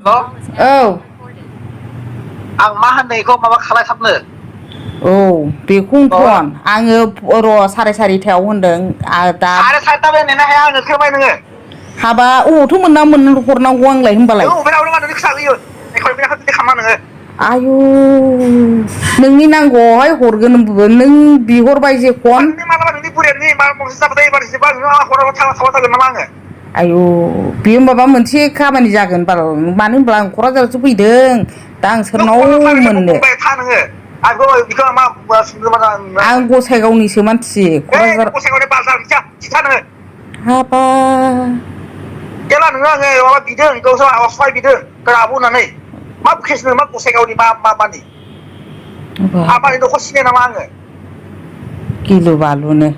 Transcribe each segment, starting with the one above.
Lo? Oh. Ang mahal na ikaw mabakala sabne. Oh, बेखौनोथ' आङो र' साराय सारिथायाव होनदों दा सारे सारिथा बे नेना हाया आङो खोमाय नोङो हाबा अबावथ' मोनना हरनांगौ आंलाय होनबालाय नों उफेरा उनाव नों खोसागोयो एखर बिना खालामना नोङो आयु नोंनि नांगौआवहाय हरगोन नों बिहरबाय जे फन नोंनि मालाबा नोंनि बुरियानि मा मोनसे जाबाथाय एबार जेबा नों हराव थावा थागोन नामा आङो आयु बेयो माबा मोनसे खामानि जागोन बाल मानो होनब्ला आं क'क्राझारावसो फैदों दा आं सोरनाव मोननो था नोङो आंखौ बिखौ मा सोंदों मा आं गसाइगावनिसो मानसि क'क्राझार गसाइगावनि बाजार खिथा नोङो हाबा जेला नोङो आङो माबा बिदों गावसो सहाय बिदों आबौ होननानै मा केस नों मा गसाइगावनि मानि आबानि न'खर सिनाय नामा आङो गिलु बालुनो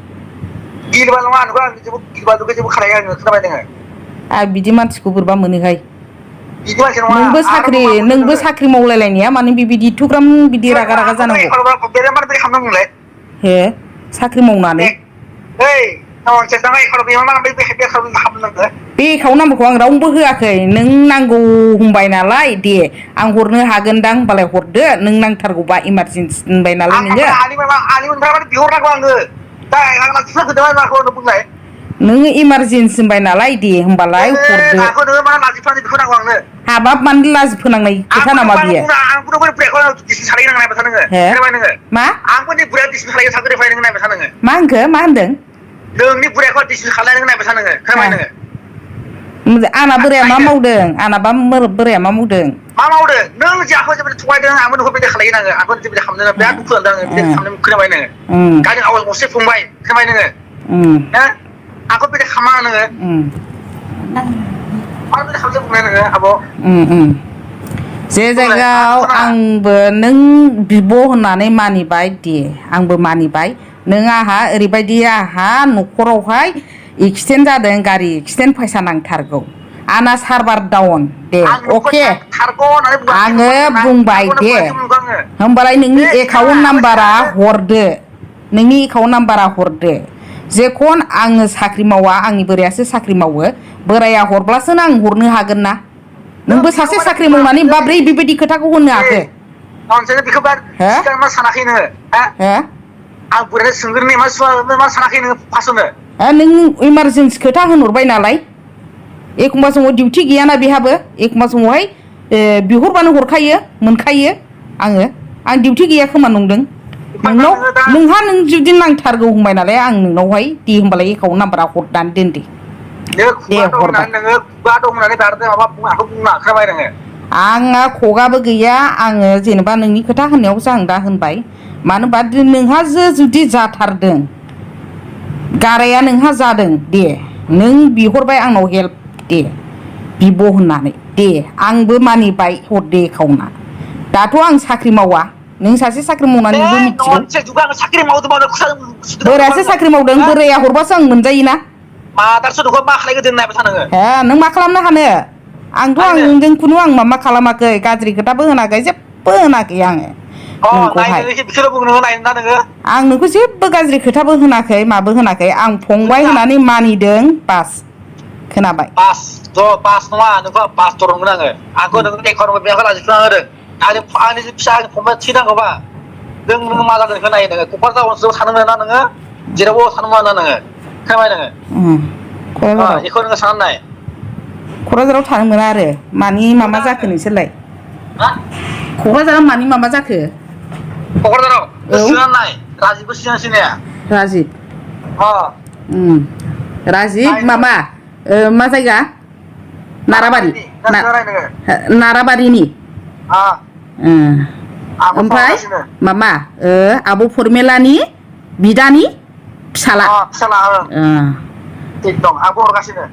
गिलु बालु नङा नोंखौ आं गिलु बालुखौ जेबो खालाया आङो खोनाबाय नोङो आं बिदि मानसिखौ बोरैबा मोनोहाय बिदि मानसि नङा नोंबो साख्रि मावलायलायनाया मानो बिबायदि एथ'ग्राम बिदि रागा रागा जानांगौ बेरे खालामनांगौलाय हे साख्रि मावनानै बे एकाउन्ट नाम्बारखौ आं रावनोबो होआखै नों नांगौ होनबाय नालाय दे आं हरनो हागोनदां होनबालाय हरदो नों नांथारगौबा इमारजेन्सि होनबाय नालाय नोङो नोङो इमारजेन्सि होनबाय नालाय दे होमबालाय हरदो हाबाब मानो लाजि फोनांनाय खोथा नामा बियो हे मा मा होनदों नोंनि बुरायखौ डिसमिस खालायनो नायबाय था नोङो खोनाबाय नोङो आंना बोराया मा मावदों आंनाबा बोराया मा मावदों मा मावदों नों जे आंखौ जेबो थगायदों आंबो नोंखौ बिदि खालायो नाङो आंखौ जेबो खालामदों बिराद दुखु मोनदों आङो बिदि खालामनो खोनाबाय नोङो गावनि आवाज गंसे फंबाय खोनाबाय नोङो आंखौ बिदि खालामा नोङो मानो बिदि खालामनो बुंनाय नोङो आब' जे जायगायाव आंबो नों बिब' होननानै मानिबाय दे आंबो मानिबाय नों आंहा ओरैबायदि आंहा न'खरावहाय एक्सिडेन्ट जादों गारि एक्सिडेन्ट फैसा नांथारगौ आंना सार्भार डाउन दे अके आङो बुंबाय दे होमबालाय नोंनि एकाउन्ट नाम्बारा हरदो नोंनि एकाउन्ट नाम्बारा हरदो जेखन आङो साख्रि मावा आंनि बोरायासो साख्रि मावो बोराया हरब्लासो आं हरनो हागोन ना नोंबो सासे साख्रि मावनानै माब्रै बेबायदि खोथाखौ होनो हाखो सानाखै नोङो आं बोराय सोंग्रोनि मा सानाखै नोङो फासआवनो नों इमारजेन्सि खोथा होनहरबाय नालाय एखमबा समाव डिउटि गैयाना बेहाबो एखमबा समावहाय बिहरबानो हरखायो मोनखायो आं डिउटि गैया खोमा नंदों नोंहा नों जुदि नांथारगौ होनबाय नालाय आं नोंनावहाय दे होमबालाय एकाउन्ट नाम्बारा हरनानै दोन दे हरबाय आंना खगाबो गैया आङो जेनेबा नोंनि खोथा होननायावसो आं दा होनबाय मानो होनबा नोंहा जुदि जाथारदों गाराया नोंहा जादों दे नों बिहरबाय आंनाव हेल्प दे बिब' होननानै दे आंबो मानिबाय हरदे एकाउन्टआ दाथ' आं साख्रि मावा नों सासे साख्रि मावनानै नोंबो मिथिगौ बोरायासो साख्रि मावदों बोराया हरबासो आं मोनजायोना नों मा खालामनो हानो आंथ' आं नोंजों खुनु आं माबा खालामाखै गाज्रि खोथाबो होनाखै जेबो होनाखै आङो नोंखौहाय आं नोंखौ जेबो गाज्रि खोथाबो होनाखै माबो होनाखै आं फंबाय होननानै मानिदों बास खोनाबाय बास नङा नोंखौ बास दरंगोन आंखौ नों एकाउन्ट बेंकआव लाजिफुना होदों आंनि फिसा फंबाय थैनांगौबा नों मा जादों नायो नोङो क'क्राझार ओनसोलाव थानो मोना नोङो जेरावबो थानो मोना नोङो खोनाबाय नोङो बेखौ नोङो साननानै नाय क'क्राझाराव थानो मोना आरो मानि मामा जाखो नोंसोरलाय क'क्राझाराव मानि मामा जाखो क'क्राझाराव सोंनानै नाय राजिबबो सिनाया सिनाया राजिब मामा मा जायगा नाराबारि नाराबारिनि ओमफ्राय मामा आब' फरमेलानि बिदानि फिसाला दं आंबो हरगासिनो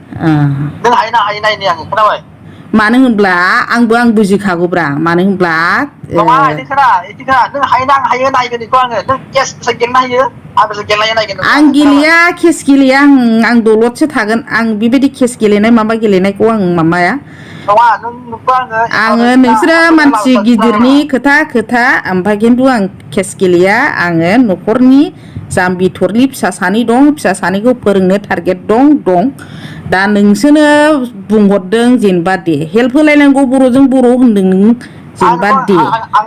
नों हायो नायनि आङो खोनाबाय मानो होनब्ला आं बुजिखागौब्रा मानो होनब्ला नों हायो आं हायो नायगोन बेखौ आङो नों केस गेलेनो हायो आं गेलेया केस गेलेया आं दलदसो थागोन आं बेबायदि केस गेलेनाय माबा गेलेनायखौ आं माबाया आङो नोंसोरो मानसि गिदिरनि खोथा ओमफ्राय खिन्थु आं केस गेलेया आङो न'खरनि जाम्बि थरलि फिसा सानै दं फिसा सानैखौ फोरोंनो टारगेट दं दा नोंसोरनो बुंहरदों जेनेबा दे हेल्प होलायनांगौ बर'जों बर' होनदों नों जेनेबा दे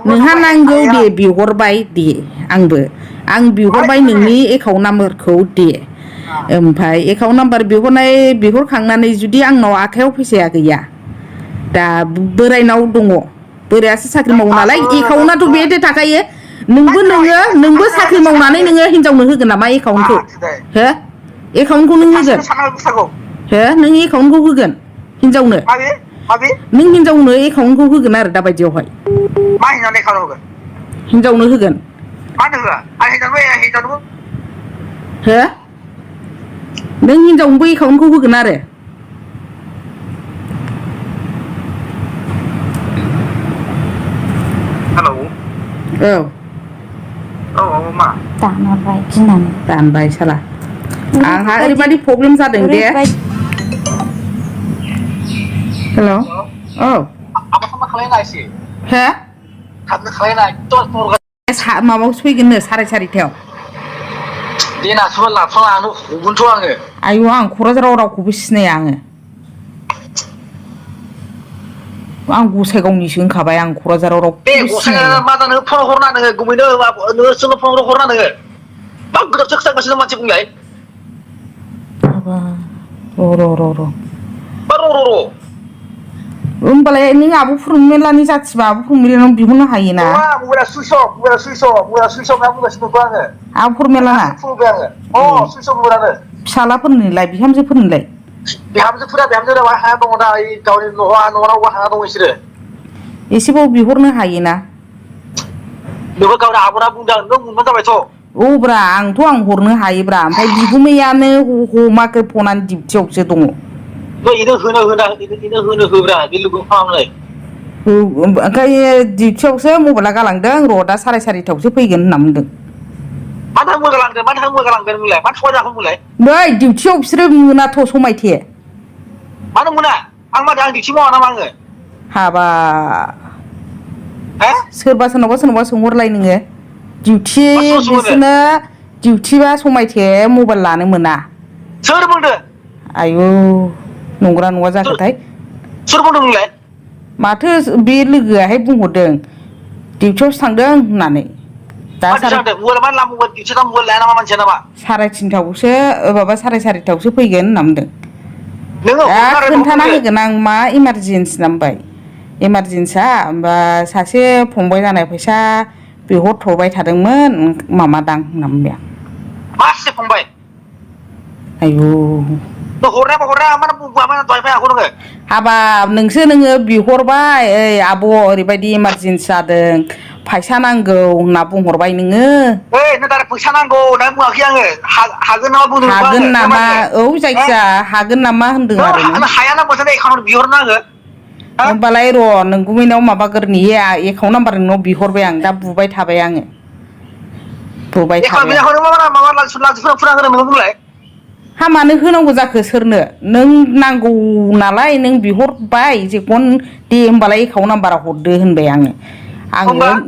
नोंहा नांगौ दे बिहरबाय दे आं बिहरबाय नोंनि एकाउन्ट नाम्बारखौ दे ओमफ्राय एकाउन्ट नाम्बार बिहरखांनानै जुदि आंनाव आखायाव फैसाया गैया दा बोरायनाव दङ बोरायासो साख्रि मावो नालाय एकाउन्टआथ' बेदि थाखायो नोंबो साख्रि मावनानै नोङो हिनजावनो होगोन नामा एकाउन्टखौ हो एकाउन्टखौ नों होगोन हो नों एकाउन्टखौ होगोन हिनजावनो नों हिनजावनो एकाउन्टखौ होगोन आरो दाबायदियावहाय हिनजावनो होगोन हो नों हिनजावनोबो एकाउन्टखौ होगोन आरो औ मा दानहरबाय गिनानै दानबाय साला आंहा ओरैबायदि प्रब्लेम जादों दे हेल' औ हो माबायावसो फैगोननो 4:30 आयु आं क'क्राझाराव रावखौबो सिनाया आं गसाइगावनिसो होनखाबाय आं क'क्राझाराव रावखौबो सिनाया मा जानो फन हरना नोङो गुमैनो नोंसोरनो फन हरना नोङो मा गोदावसो खोथागासिनो मानसि बुंलाय र' होमबालाय नों आब' फुरमिलानि जाथिबा आब' फुरमिलानाव बिहरनो हायोना मबाइला सुइस अफ होनना बुंगासिनो दंथ' आङो आब' फुरमिलाना सुइस अफ मबाइलानो फिसालाफोरनोलाय बिहामजोफोरनोलाय बिहामजोफोरा हाया दङ दा गावनि न'आवबो हाया दङ बिसोरो एसेबाव बिहरनो हायोना बेखौ गावनि आब'ना बुंदों नों मोनबानो जाबायथ' औब्रा आं हरनो हायोब्रा ओमफ्राय बिगुमैयानो हमाखै फनानो डिउटियावसो दङ इनो होनो होब्रा बे लोगो खालामनाय ओंखायनो डिउटियावसो मबाइला गालांदों र' दा 4:30 फैगोन होनना बुंदों मानो थाखाय मोगालांगोन बुंलाय मानो थगाय जाखो बुंलाय नै डिउटियाव बिसोरो मोनाथ' समायथे मानो मोना आं डिउटि मावा नामा आङो हाबा सोरबा सोंहरलाय नोङो डिउटि बिसोरनो डिउटिबा समायथे मबाइल लानो मोना सोर बुंदों आयु नंगौना नङा जाखोथाय सोर बुंदों नोंलाय माथो बे लोगोआहाय बुंहरदों डिउटियावसो थांदों होननानै दा 3:30 माबा 4:30 फैगोन होनना बुंदों दा खोन्थाना होगोन आं मा इमारजेन्सि नामबाय इमारजेन्सिया होमबा सासे फंबाय जानाय फैसा बिहरथ'बाय थादोंमोन माबादां होनना बुंबाय आं मासे फंबाय आयु हाबाब नोङो बिहरबाय ओइ आब' ओरैबायदि इमारजेन्सि जादों फैसा नांगौ होनना बुंहरबाय नोङो फैसा नांगौ होनना बुङाखै आङो हागोन नामा औ जायखिया हागोन नामा होनदों आरो नों हायाना एकाउन्ट बिहरनो आङो होमबालाय र' नोंगुमैनाव माबागोरनि एकाउन्ट नाम्बार नोंनाव बिहरबाय आं दा बुबाय थाबाय आङो हा मानो होनांगौ जाखो सोरनो नों नांगौ नालाय नों बिहरबाय जेखन दे होमबालाय एकाउन्ट नाम्बारा हरदो होनबाय आङो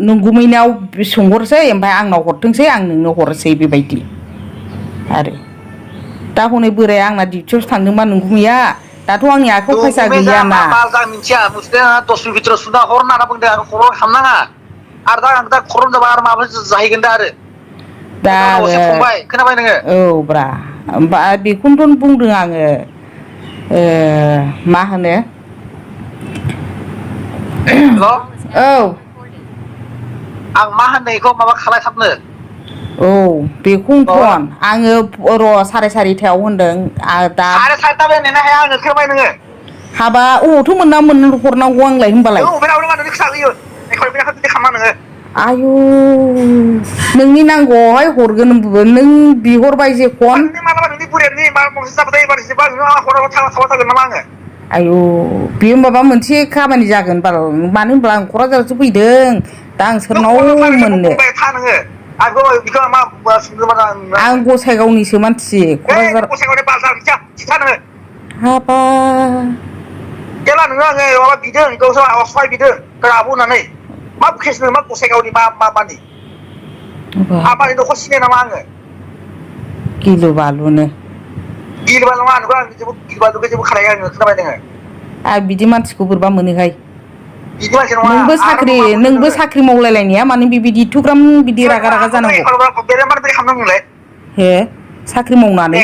नोंगुमैनाव सोंहरसै ओमफ्राय आंनाव हरथोंसै आं नोंनो हरसै बेबायदि आरो दा हनै बोराया आंना डिउटियावसो थांदोंबा नोंगुमैया दाथ' आंनि आखायाव फैसा गैयाना मिथिया 10 मिनिट बिथोराव सुना हर होनना बुंदों आं खबर खालामनाङा आरो दा खर' जाबा आरो माबा जाहैगोन दा आरो दा फंबाय खोनाबाय नोङो औ ब्रा होमबा बेखौनोथ' बुंदों आङो मा होनो औ आं मा होनो बेखौ माबा खालायथाबनो औ बेखौनोथ' आङो र' 4:30 होनदों दा 4:30 नेनो हाया आङो खोनाबाय नोङो हाबा अबावथ' हरनांगौ आंलाय होनबालाय आयु नोंनि नांगौआवहाय हरगोन नों बिहरबाय जेखन आयु बेयो माबा मोनसे खामानि जागोन बाल मानो होनब्ला आं क'क्राझारावसो फैदों दा आं सोरनाव मोननो आं गसाइगावनिसो मानसि क'क्राझार हाबा जेला नोङो आङो माबा बिदों गावसोर सहाय बिदों आब' होननानै मा केस मा गसाइगावनि मानि आबानि न'खर सिनाय नामा आङो गिलु बालुनो गिलबा नङा नोंखौ आं गिलबा दुगै जेबो खालाया आङो खोनाबाय नोङो बिदि मानसिखौ बोरैबा मोनोहाय बिदि मानसि नङा नोंबो साख्रि मावलायलायनाया माने बिबायदि इथुग्राम बिदि रागा रागा जानांगौ बेरे मार बेरे खालामनांगौलाय हे साख्रि मावनानै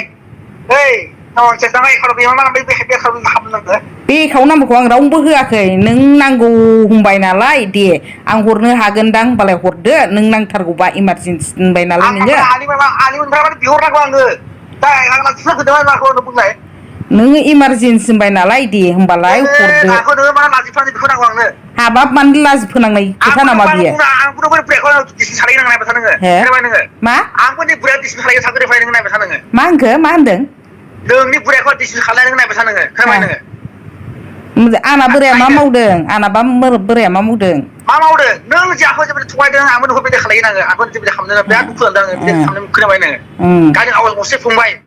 बे एकाउन्ट नाम्बारखौ आं रावनोबो होआखै नों नांगौ होनबाय नालाय दे आं हरनो हागोनदां होनबालाय हरदो नों नांथारगौबा इमारजेन्सि होनबाय नालाय नोङो इमारजेन्सि होनबाय नालाय दे होनबालाय हरदो हाबाब मानो लाजि फोनांनाय खोथा नामा बियो मा मा होनदों नोंनि बुरायखौ डिसमिस खालायनो नायबाय था नोङो खोनाबाय नोङो आंना बोराया मा मावदों आंनाबा बोराया मा मावदों मा मावदों नों जोंखौ जेबो थगायदों आंबो नोंखौ बिदि खालायो आङो आंखौ जेबो खालामनो बिराद दुखु मोनदों आङो बिदि खालामनो खोनाबाय नोङो गावनि आवाज गंसे फंबाय